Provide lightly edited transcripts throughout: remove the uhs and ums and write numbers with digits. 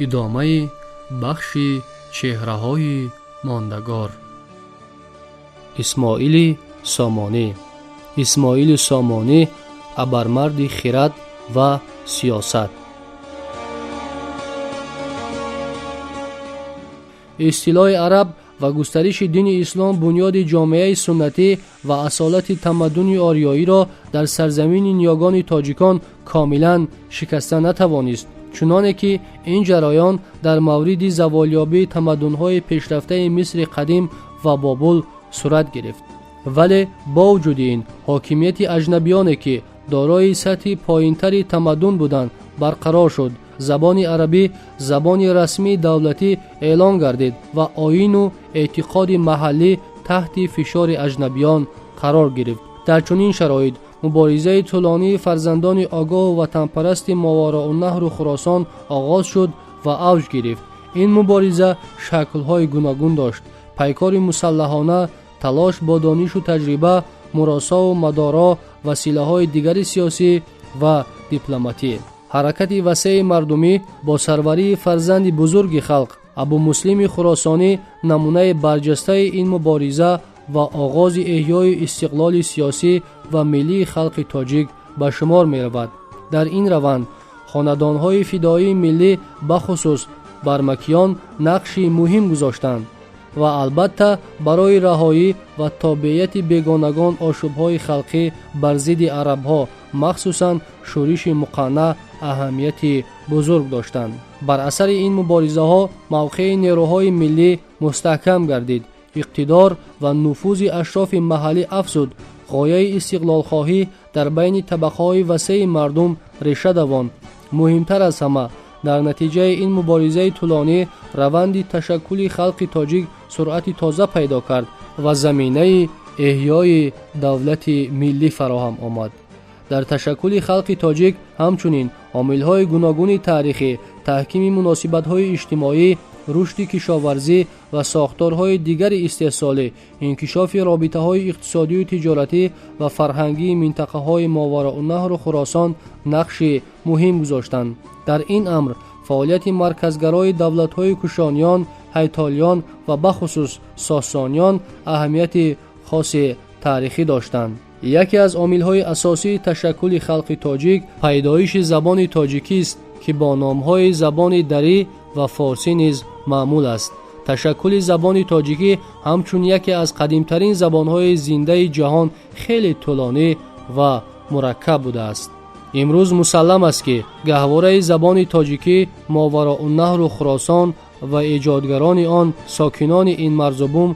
Идомаи бахши чеҳраҳои мондагор. Исмоили Сомонӣ. Исмоили Сомонӣ, абармарди хирад ва сиёсат. Истилои араб ва густариши дини ислом бунёди ҷомеаи суннатӣ ва асолати тамаддуни ориёиро дар сарзамини ниёгони тоҷикон комилан шикаста натавонист, чуноне ки ин ҷараён дар мавриди заволёбии тамаддунҳои пешрафтаи Мисри қадим ва Бобул сурат гирифт. Вале бо вуҷуди ин, ҳокимияти аҷнабиёне, ки дорои сатҳи поинтари тамаддун буданд, барқарор шуд. Забони арабӣ забони расмии давлатӣ эълон гардид ва оину эътиқоди маҳаллӣ таҳти фишори аҷнабиён қарор гирифт. Дар чунин шароит муборизаи тӯлонии фарзандони огоҳу ватанпарасти Мовароуннаҳру Хуросон оғоз шуд ва авҷ гирифт. Ин мубориза шаклҳои гуногун дошт: пайкори мусаллаҳона, талош бо донишу таҷриба, муросову мадоро, василаҳои дигари сиёсӣ ва дипломатӣ. Ҳаракати васеи мардумӣ бо сарварии фарзанди бузурги халқ Абумуслими Хуросонӣ намунаи барҷастаи ин мубориза ва оғози эҳёи истиқлоли сиёсӣ ва миллии халқи тоҷик ба шумор меравад. Дар ин раванд хонадонҳои фидоии миллӣ, бахусус бармакиён, нақши муҳим гузоштанд ва албатта барои раҳоӣ ва тобеияти бегонагон ошӯбҳои халқӣ бар зидди арабҳо, махсусан шӯриши Муқанна, аҳамияти бузург доштанд. Бар асари ин муборизаҳо мавқеи нерӯҳои миллӣ мустаҳкам гардид, иқтидор ва нуфузи ашрофи маҳаллӣ афзуд, ғояи истиқлолхоҳӣ дар байни табақаҳои васеи мардум реша давонд. Муҳимтар аз ҳама, дар натиҷаи ин муборизаи тӯлонӣ раванди ташаккули халқи тоҷик суръати тоза пайдо кард ва заминаи эҳёи давлати миллӣ фароҳам омад. Дар ташаккули халқи тоҷик ҳамчунин омилҳои гуногуни таърихӣ, таҳкими муносибатҳои иҷтимоӣ, рушди кишоварзӣ ва сохторҳои дигари истеҳсолӣ, инкишофи робитаҳои иқтисодию тиҷоратӣ ва фарҳангии минтақаҳои Мовароуннаҳру Хуросон нақши муҳим гузоштанд. Дар ин амр фаъолияти марказгарои давлатҳои Кушониён, Ҳайтолиён ва бахусус Сосониён аҳамияти хоси таърихӣ доштанд. Яке аз омилҳои асосии ташаккули халқи тоҷик пайдоиши забони тоҷикист, ки бо номҳои забони дарӣ ва форсӣ низ маъмул аст. Ташаккули забони тоҷикӣ ҳамчун яке аз қадимтарин забонҳои зиндаи ҷаҳон хеле тӯлонӣ ва мураккаб будааст. Имрӯз мусаллам аст, ки гаҳвораи забони тоҷикӣ Мовароуннаҳру Хуросон ва эҷодгарони он сокинони ин марзубум,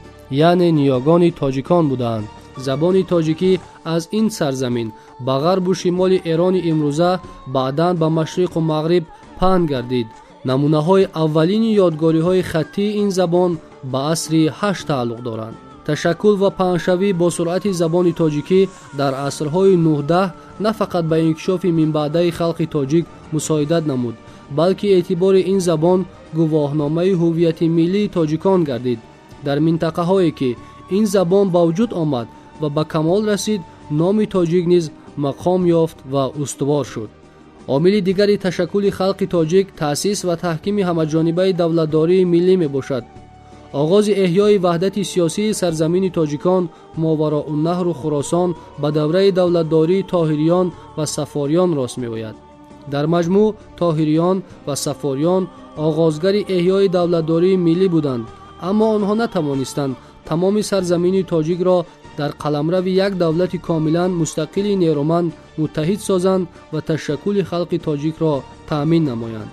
яъне ниёгони тоҷикон будаанд. Забони тоҷикӣ аз ин сарзамин ба ғарбу шимоли Эрони имрӯза, баъдан ба машриқу мағриб паҳн гардид. Намунаҳои аввалини ёдгориҳои хаттии ин забон ба асри ҳашт тааллуқ доранд. Ташаккул ва паҳншавӣ бо суръати забони тоҷикӣ дар асрҳои 9-10 на фақат ба инкишофи минбаъдаи халқи тоҷик мусоидат намуд, балки эътибори ин забон гувоҳномаи ҳуввияти миллии тоҷикон гардид. Дар минтақаҳое, ки ин забон ба вуҷуд омад ва ба камол расид, номи тоҷик низ мақом ёфт ва устувор шуд. Омили дигари ташаккули халқи тоҷик таъсис ва таҳкими ҳамаҷонибаи давлатдории миллӣ мебошад. Оғози эҳёи ваҳдати сиёсии сарзамини тоҷикон, Мовароуннаҳру Хуросон, ба давраи давлатдории Тоҳириён ва Саффориён рост меояд. Дар маҷмӯъ Тоҳириён ва Саффориён оғозгари эҳёи давлатдории миллӣ буданд, аммо онҳо натавонистанд тамоми сарзамини тоҷикро дар қаламрави як давлати комилан мустақили нерӯманд муттаҳид созанд ва ташаккули халқи тоҷикро таъмин намоянд.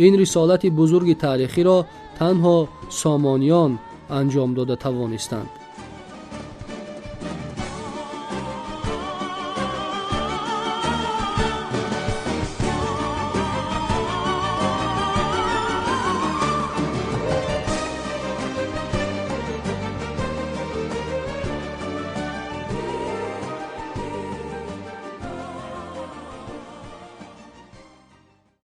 Ин рисолати бузурги таърихиро танҳо Сомониён анҷом дода тавонистанд.